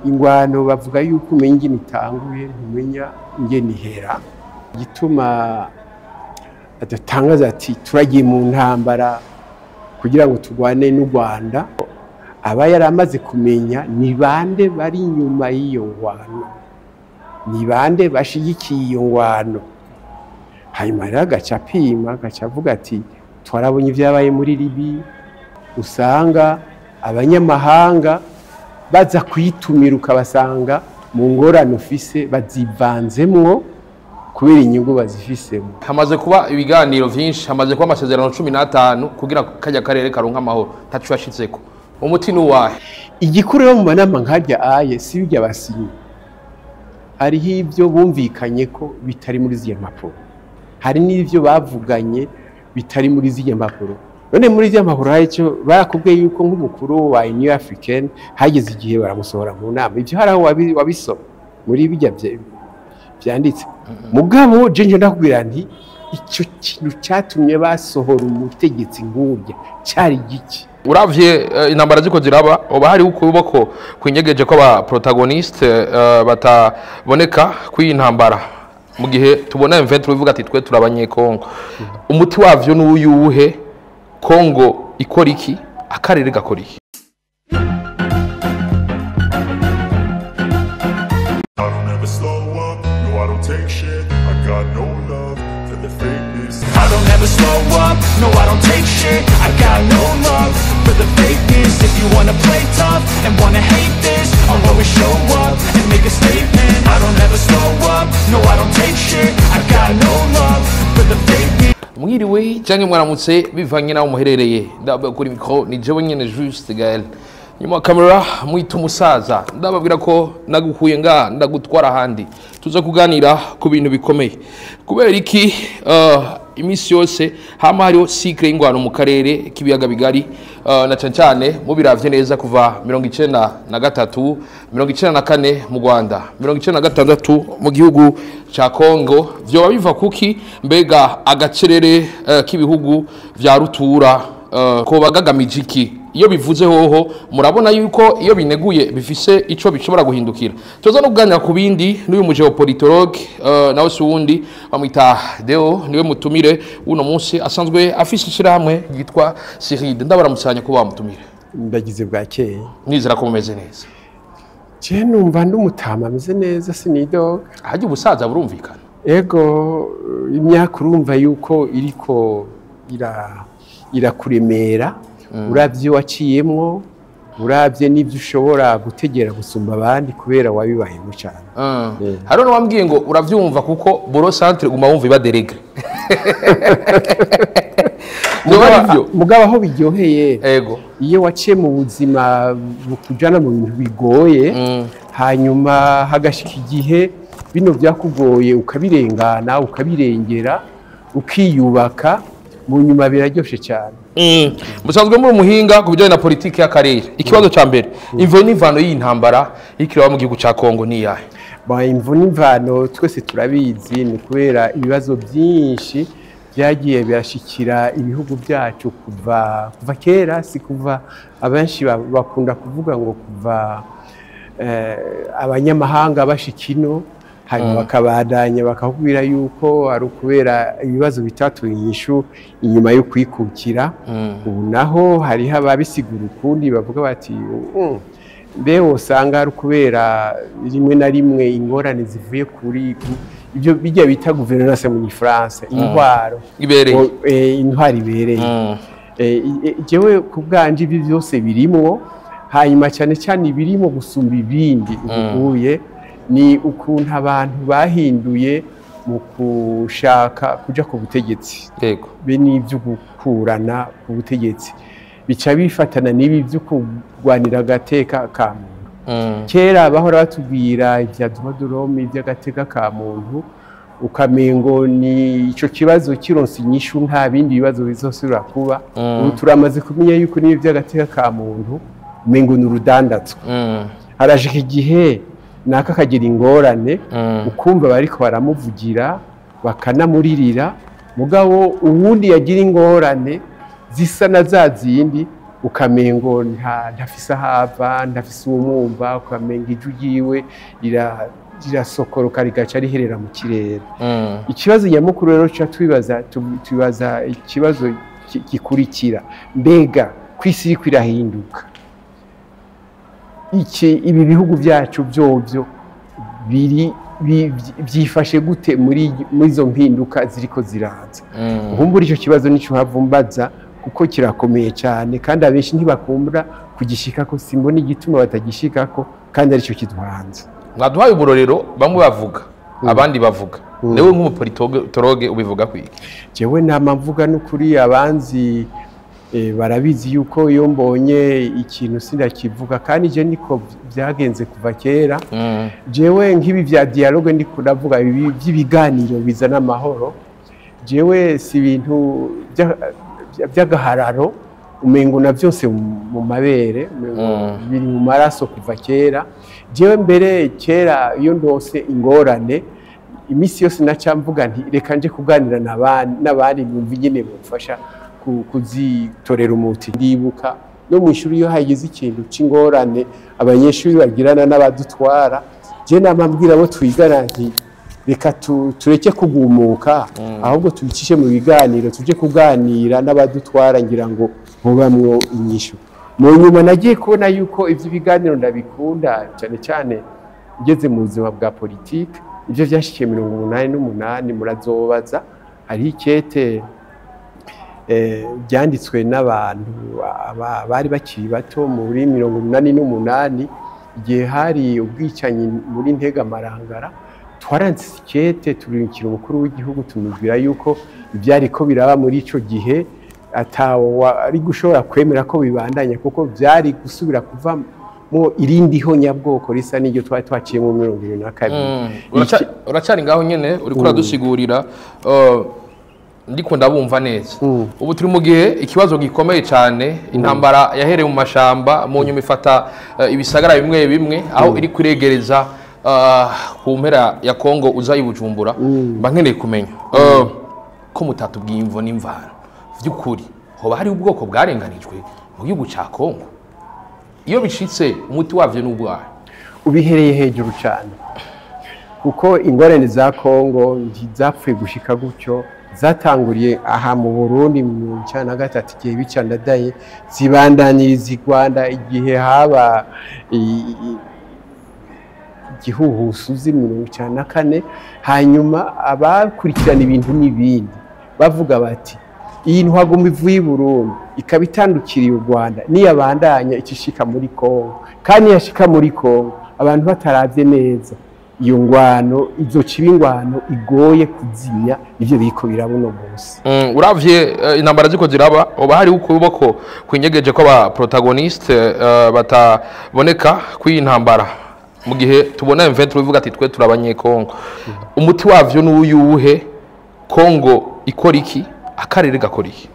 Ingwano bavuga yuko umenya ingene itanguye, ntumenya ingene ihera. Igituma adatangaza ati turagiye mu ntambara kugira ngo turwane n'u Rwanda, aba yaramaze kumenya ni bande bari inyuma y'iyo ngwano, ni bande bashigikiye iyo ngwano. Hanyuma rero agaca apima, agaca avuga ati twarabonye ivyabaye muri Libi, usanga abanyamahanga baza kwitumira ukabasanga mu ngorane ufise bazivanzemwo kubera inyungu bazifisemo. Hamaze kuba ibiganiro vyinshi, hamaze kuba amasezerano 15 kugira kajya karere karonka amahoro, ntaco yashitseko. Umuti ni uwahe? Igikuru rero mu manama nkarya aye si birya basinye, hariho ivyo bumvikanye ko bitari muri ziriya mpapuro, hari n'ivyo bavuganye bitari muri ziriya mpapuro. None muri ziriya mpapuro hari ico barakubwiye yuko nk'umukuru wa Union Africaine hageze igihe baramusohora mu nama, ivyo hari aho wabisoma muri birya vyanditse. Mugabo je nje ndakubwira nti ico kintu catumye basohora umutegetsi nk'urya cari giki? Uravye intambara ziko ziraba, oba hari ukuboko kwinyegeje ko aba protagoniste bataboneka kw'iyi ntambara, mu gihe tubona M23 bivuga ati twe turabanyekongo. Umuti wavyo n'uyuhe? Kongo ikora iki? Akarere gakora iki? I don't ever slow up, no I don't take shit. I got no love for the fakeness. I don't ever slow up, no I don't take shit. I got no love for the fakeness. If you wanna play tough and wanna hate this, I'll always show up and make a statement. I don't ever slow up, no I don't take shit. I got no love for the fakeness. Mwiriwe canke mwaramutse bivanye naho muherereye. Ndababwira kuri micro ni jewe nyene Juste Gaël. Nyuma kamera mwita umusaza, ndababwira ko nagukuye nga ndagutwara ahandi. Tuza kuganira ku bintu bikomeye. Kubera iki imisi yose hama hariho cycle y'ingwano mu karere k'ibiyaga bigari, na cane cane mubiravye neza kuva 93, 94 mu Rwanda, 96 mu gihugu ca Kongo, vyoba biva kuki? Mbega agacerere k'ibihugu vya rutura ko bagagamije iki? Iyo bivuze hoho murabona yuko iyo bineguye bifise ico bishobora guhindukira. Tuza no kuganira ku bindi n'uyu mu geopolitologue, nawe si uwundi bamwita Deo, niwe mutumire uno munsi, asanzwe afise ishirahamwe ryitwa Siride. Ndabaramusanya ko bamutumire. Ndagize bwakeye. Nizera ko mumeze neza. Je numva ndumutama ameze neza, sinidoga. Ahajya ubusaza burumvikana. Ego, imyaka urumva yuko iriko irakuremera, uravye waciyemwo, uravye n'ivyo ushobora gutegera gusumba abandi kubera wabibayemo cyane. Hariho n'uwambwiye ngo uravyumva kuko boro centre guma wumva iba deregre. Mugabo aho biryoheye, ego, iyo waciye mu buzima bukujana mu bintu bigoye, hanyuma hagashika igihe bino byakugoye ukabirengana, ukabirengera, ukiyubaka, mu nyuma biraryoshe cyane. Musanzwe muri umuhinga ku bijyanye na politiki y'akarere. Ikibazo ca mbere, imvo n'imvano y'intambara ikiraba mu gihugu ca Kongo ni iyahe? Ba, imvo n'imvano twese turabizi, ni kubera ibibazo byinshi byagiye birashikira ibihugu byacu kuva kera, si kuva abenshi bakunda kuvuga ngo kuva abanyamahanga bashikino, hanyuma bakabandanya bakakubwira yuko ari ukubera ibibazo bitatu inyishu inyuma yo kwikukira. Ubu naho hariho ababisigura ukundi bavuga bati mbe usanga ari ukubera rimwe na rimwe ingorane zivuye kuri ibyo bijya bita gouvernance mu Gifaransa, intwaro ibereye, intwaro ibereye. Jewe ku bwanje ibi byose birimwo, hanyuma cyane cyane ibirimo gusumba ibindi ubuye ni ukuntu abantu bahinduye mu kushaka kuja ku butegetsi. Yego, be n'ivyo gukurana ku butegetsi bica bifatana n'ibi byo kurwanira agateka ka muntu. Kera bahora batubwira ivya droit de l'homme, ivy'agateka ka muntu, ukamengo ni ico kibazo kironse inyishu nta bindi bibazo bizosubira kuba. Ubu turamaze kumenya yuko n'ibi vy'agateka ka muntu umengo ni urudandatswa. Harashika igihe naka kagira ingorane, ukumva bariko baramuvugira bakanamuririra, mugabo uwundi yagira ingorane zisa na za zindi Ukamengo ntafise ahava, ntafise uwumwumva, ukamenga ijwi ryiwe rirasokoroka rigaca riherera mu kirere. Ikibazo nyamukuru rero tuca twibaza ikibazo gikurikira: mbega ku isi iriko irahinduka, ibi bihugu byacu byovyo biri byifashe gute muri izo mpinduka ziriko ziraza? Nkumbura icyo kibazo nico havumbaza, kuko kirakomeye cyane kandi abenshi ntibakunda kugishikako. Simbona igituma batagishikako kandi aricyo kiduhanze. Mwaduhaye uburorero, bamwe bavuga, abandi bavuga. Newe nk'umupolitologue ubivuga kwiki? Jewe nama mvuga n'ukuri, abanzi barabizi yuko iyo mbonye ikintu sindakivuga, kandi je niko byagenze kuva kera. Jewe nk'ibi vya dialogue ndiko ndavuga, ibi by'ibiganiro bizana amahoro, jewe si ibintu by'agahararo, umengo na byose mu mabere, umengo biri mu maraso kuva kera. Jewe mbere kera iyo ndose ingorane, iminsi yose naca mvuga nti: "Reka nje kuganira n'abandi numva ingene bamfasha kuzitorera umuti." Ndibuka no mu ishuri, iyo hagize ikintu c'ingorane abanyeshuri bagirana n'abadutwara, je nama mbwira abo twigana nti: "Reka tureke kugumuka, ahubwo tubicishe mu biganiro, tuje kuganira n'abadutwara, ngira ngo hobamwo inyishu." Mu nyuma nagiye kubona yuko ivyo biganiro ndabikunda cyane cyane ngeze mu buzima bwa politike. Ibyo byashikiye 88, murazobaza, hariho ikete byanditswe n'abantu bari bakiri bato muri 88, igihe hari ubwicanyi muri Ntega, Marangara. Twaranditse ikete turungikira umukuru w'igihugu, tumubwira yuko ibyari ko biraba muri ico gihe atawo ari gushobora kwemera ko bibandanya, kuko byari gusubira kuvamo irindi honyabwoko risa n'iryo twari twaciye mu 72. Uracari ngaho nyene, uriko uradusigurira, ndiko ndabumva neza. Ubu turi mu gihe ikibazo gikomeye cyane, intambara yahereye mu mashamba, mu nyuma ifata ibisagara bimwe bimwe, aho iri kuregereza ku mpera ya Kongo uza i Bujumbura. Mba nkeneye kumenya ko mutatubwiye imvo n'imvano vy'ukuri. Hoba hari ubwoko bwarenganijwe mu gihugu ca Kongo? Iyo bishitse, umuti wavyo n'ubwahe? Ubihereye hejuru cyane, kuko ingorane za Kongo ntizapfuye gushika gutyo. Zatanguriye aha mu Burundi mu 93, igihe bica Ndadaye, zibandaniriza i Rwanda igihe haba igihuhusi 94. Hanyuma abakurikirana ibintu n'ibindi bavuga bati: "Iyi ntwaguma ivuye i Burundi ikaba itandukiriye u Rwanda, niyabandanya ikishika muri Kongo, kandi yashika muri Kongo abantu bataravye neza, iyo ngwano izoca iba ingwano igoye kuzimya." Ivyo biriko biraba uno munsi. Uravye intambara ziko ziraba, hoba hari ukuboko kwinyegeje ko aba protagoniste bataboneka kw'iyi ntambara, mu gihe tubona M23 ivuga ati: "Twe turabanyekongo"? Umuti wavyo n'uyuhe? Kongo ikora iki? Akarere gakora iki?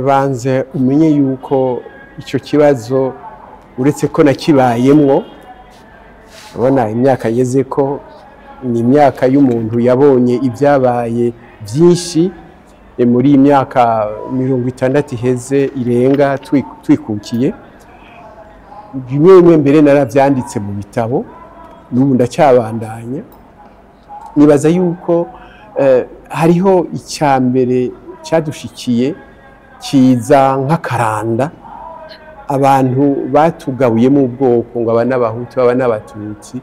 Banze umenye yuko icyo kibazo, uretse ko nakibayemwo, ubona imyaka ngeze ko ni imyaka y'umuntu yabonye ibyabaye byinshi muri iyi myaka 60 iheze irenga twikukiye. Bimwe bimwe mbere narabyanditse mu bitabo, n'ubu ndacyabandanya. Nibaza yuko hariho icya mbere cyadushikiye kiza nk'akaranda. Abantu batugabuyemo ubwoko ngo aba n'Abahutu, aba n'Abatutsi,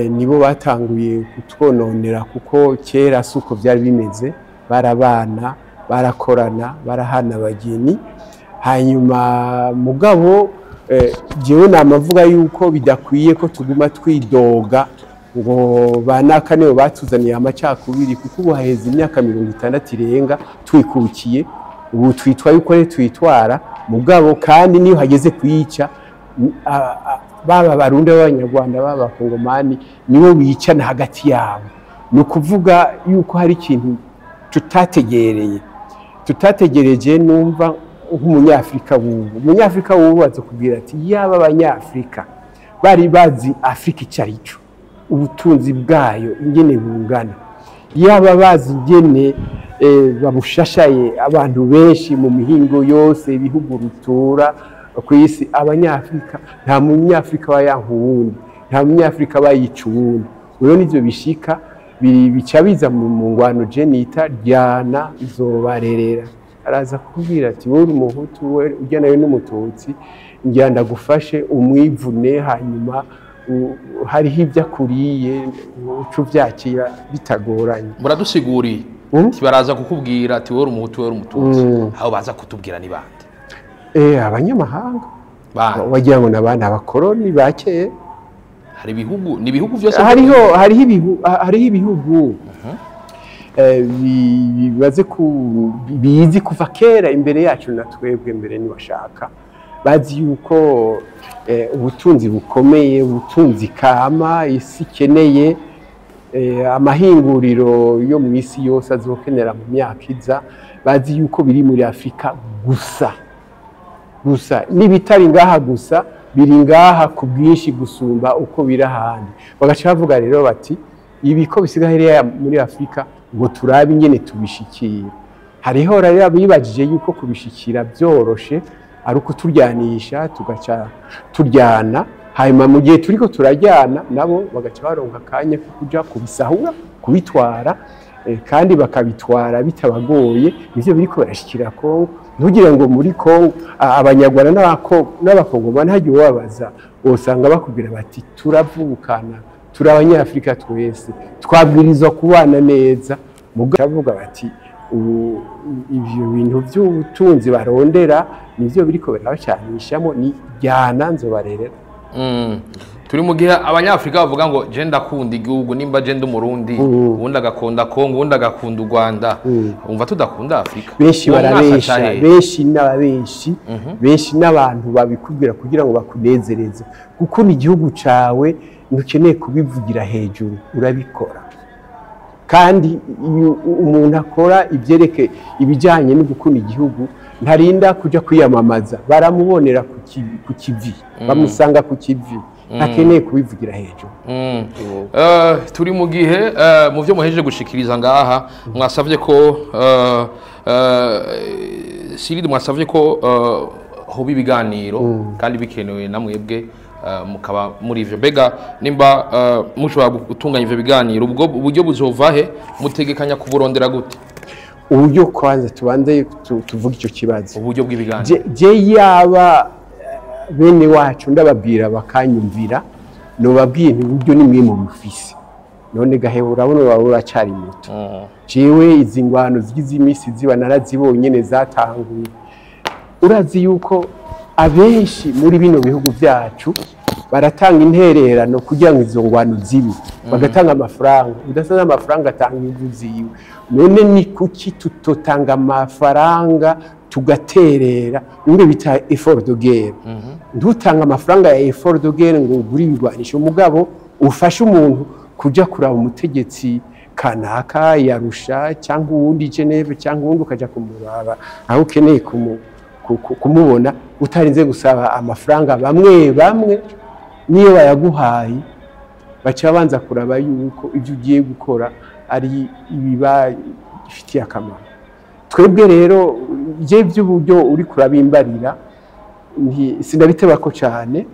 nibo batanguye kutwononera, kuko kera si uko byari bimeze. Barabana, barakorana, barahana abageni. Hanyuma mugabo jewe nama yuko bidakwiye ko tuguma twidoga ngo banaka nibo batuzaniye amacakubiri, kuko ubu haheze imyaka 60 irenga twikukiye. Ubu twitwa yuko rero twitwara, mugabo kandi niyo hageze kuyica, baba Abarundi, b'Abanyarwanda, baba Abakongomani, nibo bicana hagati yabo. Ni ukuvuga yuko hari ikintu tutategereye, tutategereje. Numva nk'Umunyafurika w'ubu, Umunyafurika w'ubu baza kubwira ati: "Yaba Abanyafurika bari bazi Afurika icyo ari cyo, ubutunzi bwayo ingene bungana, yaba bazi ingene Babushashaye abantu benshi mu mihingo yose, ibihugu rutura ku isi. Abanyafrika, nta munyafrika aba yanka uwundi, nta munyafrika aba yica uwundi. Rero nivyo bishika bica biza mu ngwano je nita ryana izobarerera. Araza kukubwira ati: "Wowe uri umuhutu, we ujya nawe n'umututsi, ngira ndagufashe umwivune." Hanyuma hariho ibyo akuriye, uca uvyakira bitagoranye. Muradusiguriye. Baraza kukubwira ati: "Wowe uri umuhutu, wowe uri umututsi." Aho baza kutubwira ni bande? Abanyamahanga. Bande? Wagira ngo n'abandi, abakoroni ba kera. Hari ibihugu, ni ibihugu byose? Hariho ibihugu bibaze ku bizi kuva kera imbere yacu na twebwe mbere, niwashaka bazi yuko ubutunzi bukomeye, ubutunzi kama isi ikeneye, amahinguriro yo mu isi yose azokenera mu myaka iza, bazi yuko biri muri Afurika gusa gusa. N'ibitari ngaha gusa biri ngaha ku bwinshi gusumba uko biri ahandi. Bagaca bavuga rero bati: "Ibi ko bisigaye hariya muri Afurika, ngo turabe ingene tubishikira." Hariho rero abibajije yuko kubishikira byoroshe ari ukuturyanisha, tugaca turyana, hanyuma mu gihe turiko turajyana nabo bagaca baronka akanya ko kuja kubisahura, kubitwara, kandi bakabitwara bitabagoye. Nivyo biriko barashikira Kongo. Ntugire ngo muri Kongo abanyarwanda n'abakongomani hagiye ubabaza, wosanga bakubwira bati: "Turavukana, turi abanyafurika twese, twabwirizwa kubana neza." Mugabo bavuga bati ubu ivyo bintu by'ubutunzi barondera nivyo biriko birabacanishamo, ni jyana nzobarerera. Turi mu gihe abanyafurika bavuga ngo: "Je ndakunda igihugu, nimba je ndi umurundi," uwundi agakunda Kongo, uwundi agakunda u Rwanda. Umva tudakunda Afurika. Benshi Uwo mwaka barabesha. aca hehe? Benshi n'ababenshi, benshi n'abantu babikubwira kugira ngo bakunezereze. Gukunda igihugu cawe ntukeneye kubivugira hejuru, urabikora. Kandi iyo umuntu akora ibyereke ibijyanye no gukunda igihugu, ntarinda kuja kwiyamamaza, baramubonera ku kivi, bamusanga ku kivi, ntakeneye kubivugira hejuru. Turi mu gihe mu byo muhejeje gushikiriza ngaha mwasavye ko Siride, mwasavye ko hoba ibiganiro kandi bikenewe na mwebwe, mukaba muri ivyo. Mbega nimba mushobora gutunganya ivyo biganiro, ubwo uburyo buzova he? Mutegekanya kuburondera gute? Uburyo, kwanza tubanze tuvuge icyo kibazo. Uburyo bw'ibiganiro. Je yaba bene wacu ndababwira bakanyumvira, nobabwiye nti: "Uburyo ni mwe mu bufise." None gahe, urabona wawe uracari muto. Jewe izi ngwano zigize imisi ziba narazibonye nyene zatanguye. Urazi yuko abenshi muri bino bihugu byacu baratanga intererano kugira ngo izo ngwano zibe, bagatanga amafaranga. Udasanze amafaranga atanga ingu ziwe. None ni kuki tutotanga amafaranga tugaterera bimwe bita effort de guerre? Ntutanga amafaranga ya effort de guerre ngo ugure ibigwanisho, umugabo ufashe umuntu kuja kuraba umutegetsi kanaka yarusha cyangwa uwundi Geneve cyangwa uwundi, ukaja kumuraba aho ukeneye kumubona utarinze gusaba amafaranga. Bamwe bamwe niyo bayaguhaye, baca babanza kuraba yuko ibyo ugiye gukora ari ibibafitiye akamaro. Twebwe rero, je by'uburyo uri kurabimbarira, sinabiteba ko cyane,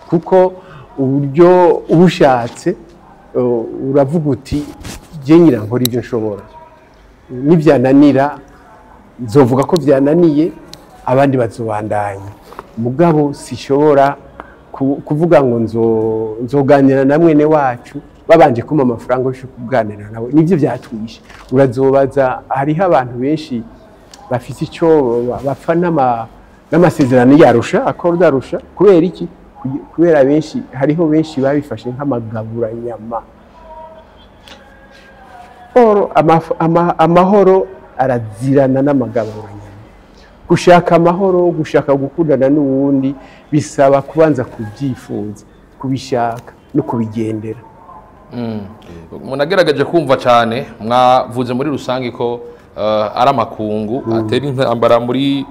kuko uburyo ubushatse uravuga uti: "Je ngira nkora ibyo nshobora, nibyananira nzovuga ko byananiye, abandi bazobandanya." Mugabo sishobora kuvuga ngo nzoganira na mwene wacu babanje kumpa amafaranga yo kuganira nawe. Nibyo byatwishe. Urazobaza, hariho abantu benshi bafise icyo bapfa n'amasezerano yarusha, accord d'Arusha. Kubera iki? Kubera benshi, hariho benshi babifashe nk'amagaburanyama. Oro amahoro arazirana n'amagaburanyama. Gushaka amahoro, gushaka gukundana n'uwundi, bisaba kubanza kubyifuza, kubishaka no kubigendera. Munagerageje kumva cyane, mwavuze muri rusange ko ari amakungu atera intambara muri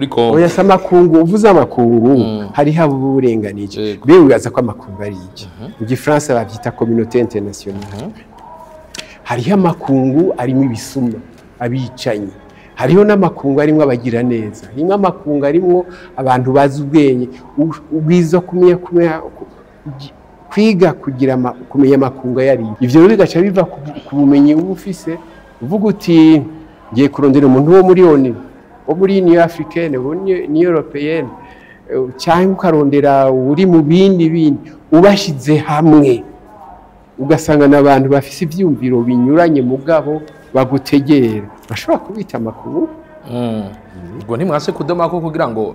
Kongo. Oya, si amakungu. Uvuze amakungu, hariho abo uburenganije. Bewe wibaza ko amakungu ari iki? Mu gifaransa babyita communauté internationale. Hariho amakungu arimo ibisuma. abicanyi, hariho n'amakungu arimwo abagira neza, harimwo amakungu arimwo abantu bazi ubwenge. Ubwiza kumenya kwiga kugira kumenya amakungu ayari. Ivyo rero bigaca biva ku bumenyi uba ufise, uvuga uti ngiye kurondera umuntu wo muri ONU, wo muri Union Africaine, wo muri Union Européenne, cyangwa ukarondera uri mu bindi bindi, ubashize hamwe ugasanga n'abantu bafise ivyumviro binyuranye mugabo bagutegera, bashobora kubita amakuru. Ubwo ntimwase kudomako kugira ngo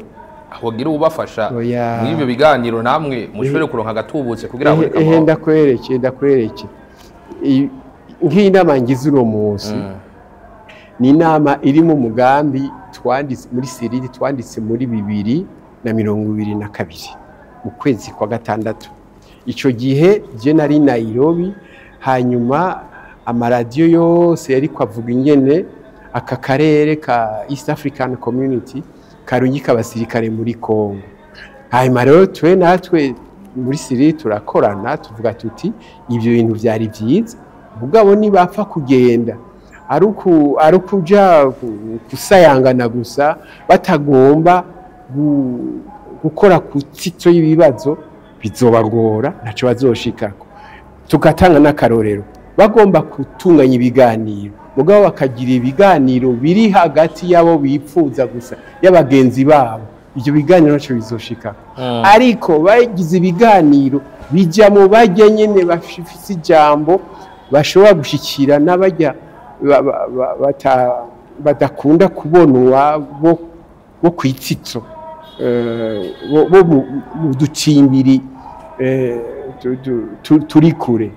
hogire ubafasha Oya. muri ibyo biganiro, namwe mushobore kuronka agatubutse kugira ngo Ehe, ndakwereke. Nk'iyi nama ngize uno munsi ni inama iri mu mugambi twanditse muri siriri, twanditse muri 2022 mu kwezi kwa gatandatu. Ico gihe je nari Nairobi, hanyuma amaradiyo yose yariko avuga ingene aka karere ka East African Community karungika abasirikare muri Congo. Hanyuma rero twe natwe muri siriri turakorana, tuvuga tuti ibyo bintu vyari vyiza, mugabo nibapfa kugenda ari ukuja kusayangana gusa, batagomba gukora ku tsitso y'ibibazo, bizobagora, ntaco bazoshikako. Tugatanga n'akarorero, bagomba gutunganya ibiganiro, mugabo bakagira ibiganiro biri hagati y'abo bipfuza gusa, y'abagenzi babo, ivyo biganiro ntaco bizoshikako. Ariko bagize ibiganiro bija mu bajya nyene bafise ijambo, bashobora gushikira n'abajya badakunda kubonwa, bo kwitsitso, bo mu ducimbiri turi kure.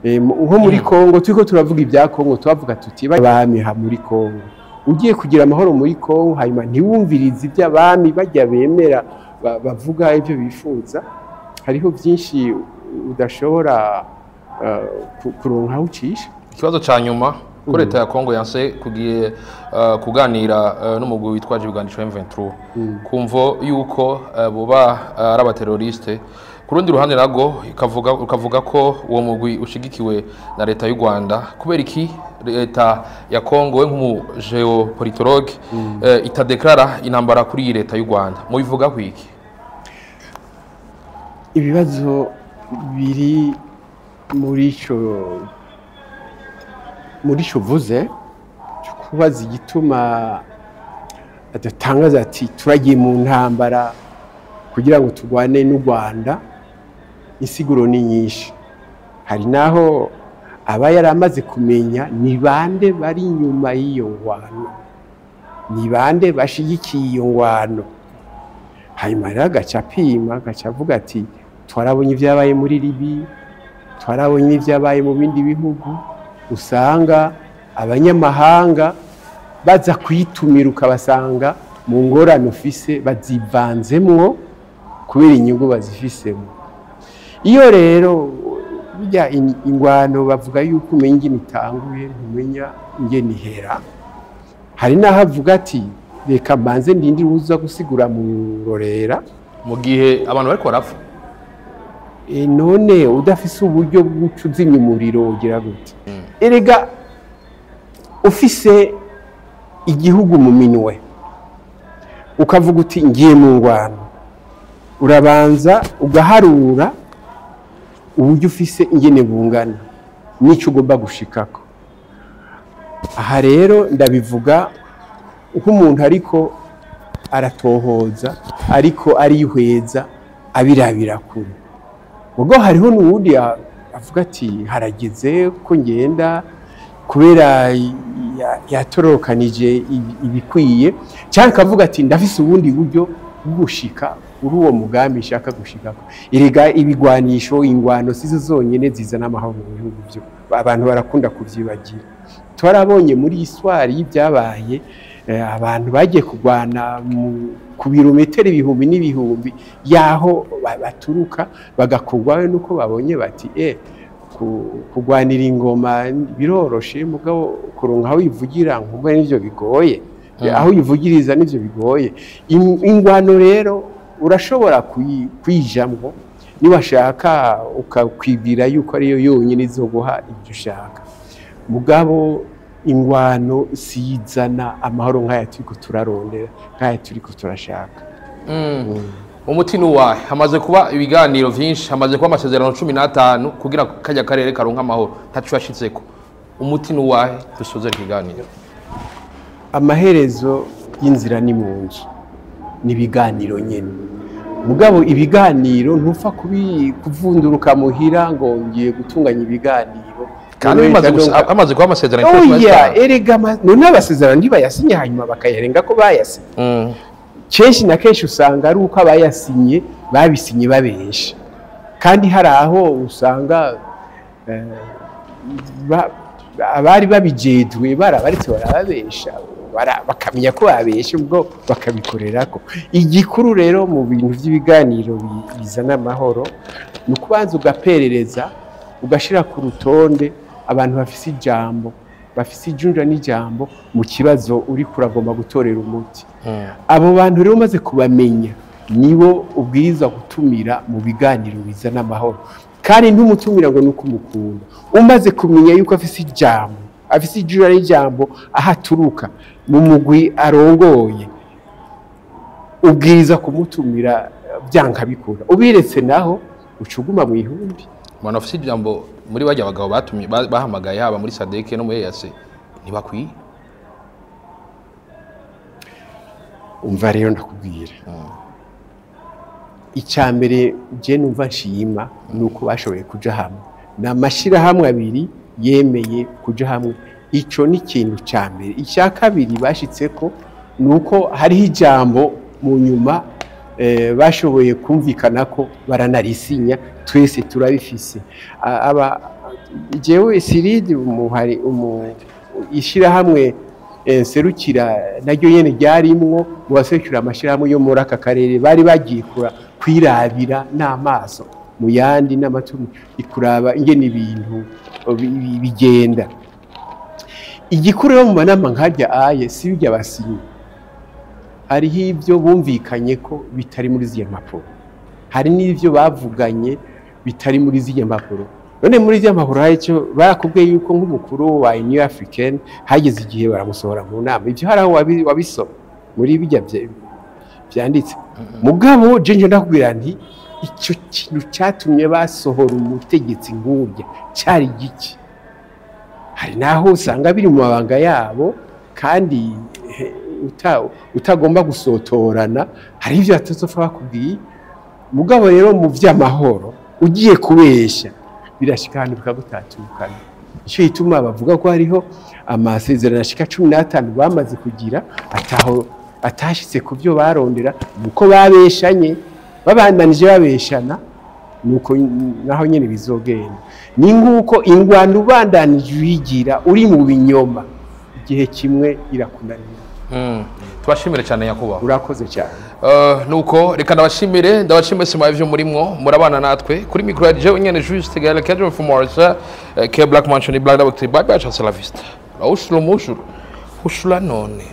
Nko muri Kongo turiko turavuga ibya Kongo, twavuga tuti abami ha muri Kongo, ugiye kugira amahoro muri Kongo hanyuma ntiwumvirize ibyo abami bajya bemera bavuga ibyo bifuza, hariho byinshi udashobora kuronka aho ucisha. Ikibazo ca nyuma, ko leta ya Kongo yanse kugiye kuganira n'umugwi witwaje ibigwanisho M23 kumvo yuko boba ari abateroriste, ku rundi ruhande nago ukavuga ko uwo mugwi ushigikiwe na leta y'u Rwanda, kubera iki leta ya Kongo we nk'umu geopolitologue itadeklara intambara kuri iyi leta y'u Rwanda? Mubivuga kwiki? Ibibazo biri muri ico uvuze cyo kubaza igituma adatangaza ati turagiye mu ntambara kugira ngo turwane n'u Rwanda, insiguro ni nyinshi. Hari naho aba yaramaze kumenya ni bande bari inyuma y'iyo ngwano, ni bande bashigikiye iyo ngwano, hanyuma rero agaca apima, agaca avuga ati twarabonye ibyabaye muri Libi, twarabonye ibyabaye mu bindi bihugu, usanga abanyamahanga baza kuyitumira ukabasanga mu ngorane ufise bazivanzemwo kubera inyungu bazifisemo. Iyo rero burya ingwano bavuga yuko umenya ingene itanguye ntumenya ingene ihera. Hari n'aho avuga ati reka mbanze ndindire uza gusigura mu rorera, mu gihe abantu bariko barapfa. None udafise uburyo bw'uca uzimya umuriro ugira gute? Erega ufise igihugu mu minwe ukavuga uti ngiye mu ngwano, urabanza ugaharura uburyo ufise ingene bungana n'ico ugomba gushikako. Aha rero ndabivuga nk'umuntu ariko aratohoza, ariko arihweza, abirabira kure. Ubwo hariho n'uwundi avuga ati harageze ko ngenda kubera yatorokanije ibikwiye, cyangwa akavuga ati ndafise ubundi buryo bwo gushika uri uwo mugambi nshaka gushikako. Erega ibigwanisho, ingwano sizo zonyene zizana amahoro mu bihugu byo abantu barakunda kuvyibagira. Twarabonye muri histoire y'ibyabaye, abantu bagiye kurwana ku birometero ibihumbi n'ibihumbi yaho baturuka, bagakurwayo nuko babonye bati kurwanira ingoma biroroshe, mugabo kuronka aho uyivugira nkumva nivyo bigoye, aho uyivugiriza nivyo bigoye. Ingwano rero urashobora kuyijamwo niwashaka, ukakwibwira yuko ariyo yonyine izoguha ibyo ushaka, mugabo Ingwano siyizana amahoro nk'aya turiko turarondera, nk'aya turiko turashaka. Umuti ni uwahe? Hamaze kuba ibiganiro vyinshi, hamaze kuba amasezerano 15 kugira kajya karere karonka amahoro, ntaco yashitseko. Umuti ni uwahe? Dusoze ikiganiro. Amaherezo y'inzira ni mu nzu, ni ibiganiro nyene. Mugabo ibiganiro ntupfa kuvunduruka muhira ngo ngiye gutunganya ibiganiro. Kandi hamaze kuba amasezerano 15. Oya, erega none amasezerano ntibayasinye hanyuma bakayarenga ko bayasinye. Kenshi na kenshi usanga ari uko abayasinye babisinye babesha, kandi hari aho usanga abari babijejwe barabaretse barababesha, bakamenya ko babesha ubwo bakabikorerako. Igikuru rero mu bintu by'ibiganiro bizana amahoro ni ukubanza ugaperereza, ugashira ku rutonde abantu bafise ijambo, bafise ijunja n'ijambo mu kibazo uri kuragomba gutorera umuti. Abo bantu rero umaze kubamenya nibo ubwirizwa gutumira mu biganiro bizana amahoro. Kandi ntumutumira ngo nuko umukunda, umaze kumenya yuko afise ijambo, afise ijunja n'ijambo aho aturuka mu mugwi arongoye, ubwirizwa kumutumira byanka bikura. Ubiretse naho ucuguma mu ihumbi. Abantu bafise ijambo muri bajya abagabo batumye bahamagaye haba muri SADC no muri EAC ntibakwiye. Umva rero ndakubwira, icya mbere je numva nshima ni uko bashoboye kuja hamwe, ni amashirahamwe abiri yemeye kuja hamwe. Ico ni ikintu cya mbere. Icya kabiri bashitseko ni uko hariho ijambo mu nyuma bashoboye kumvikana ko baranarisinya, twese turabifise. Aba jewe Siridi umuhari ishirahamwe serukira naryo nyene ryarimwo mu baserukira amashirahamwe yo muri aka karere, bari bagiye kwirabira n'amaso mu yandi n'amatumi ikuraba ingene ibintu bigenda. Igikuru rero mu manama nkarya aye si bijya basinye, hariho ibyo bumvikanye ko bitari muri ziya mpapuro, hari n'ibyo bavuganye bitari muri ziya mpapuro. None muri ziya mpapuro hari icyo barakubwiye yuko nk'umukuru wa New African hageze igihe baramusohora mu nama. Ibyo hari aho wabisoma muri bijya byanditse. Mugabo je nje ndakubwira nti icyo kintu cyatumye basohora umutegetsi nk'urya cyari giki. Hari naho usanga biri mu mabanga yabo kandi utagomba gusotorana, hari ibyo batazopfa bakubwiye. Mugabo rero mu vy'amahoro ugiye kubesha birashika ahantu bikagutatukana. Ico gituma bavuga ko hariho amasezerano ashika 15 bamaze kugira ataho atashitse ku byo barondera, nuko babeshanye, babandanije babeshana, nuko naho nyene bizogenda. Ni nkuko ingwano ubandanije uyigira uri mu binyoma, igihe kimwe irakunanira. Tubashimire cyane nyakubahwa. Urakoze cyane. Nuko reka ndabashimire, ndabashimire sima ivyo murimwo murabana natwe kuri micro ya jewe nyene Juste Gaël Kedro from Morisa K Black Mansion Black Double Bye bye, hasta la vista. Ushuru mushuru. Ushura none.